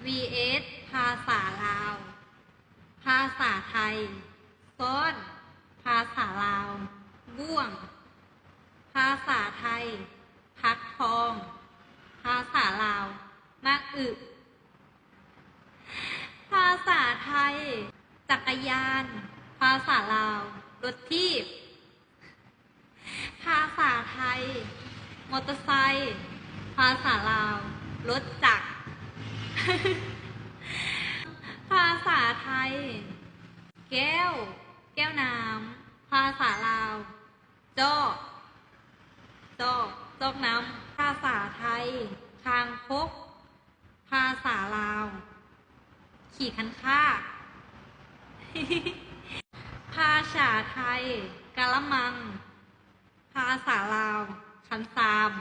VS ພາສາລາວ. ພາສາໄທ ຊ້ອນ. ພາສາລາວ ບ່ວງ. ພາສາໄທ ຜັກທອງ. ພາສາລາວ ໝາກອຶ. ພາສາໄທ ຈັກກະຍານ. ພາສາລາວ ລົດຖີບ. ພາສາໄທ ມໍເຕີໄຊ. ພາສາລາວ ລົດຈັກ. ພາສາໄທ ແກ້ວ, ແກ້ວນ້ຳ. ພາສາລາວ ຈອກ, ຈອກ, ຈອກນ້ຳ. ພາສາໄທ ຄາງຄົກ. ພາສາລາວ ຂີ້ຄັນຄາກ. ພາສາໄທ ກະລະມັງ. ພາສາລາວ ຄັນຊາມ.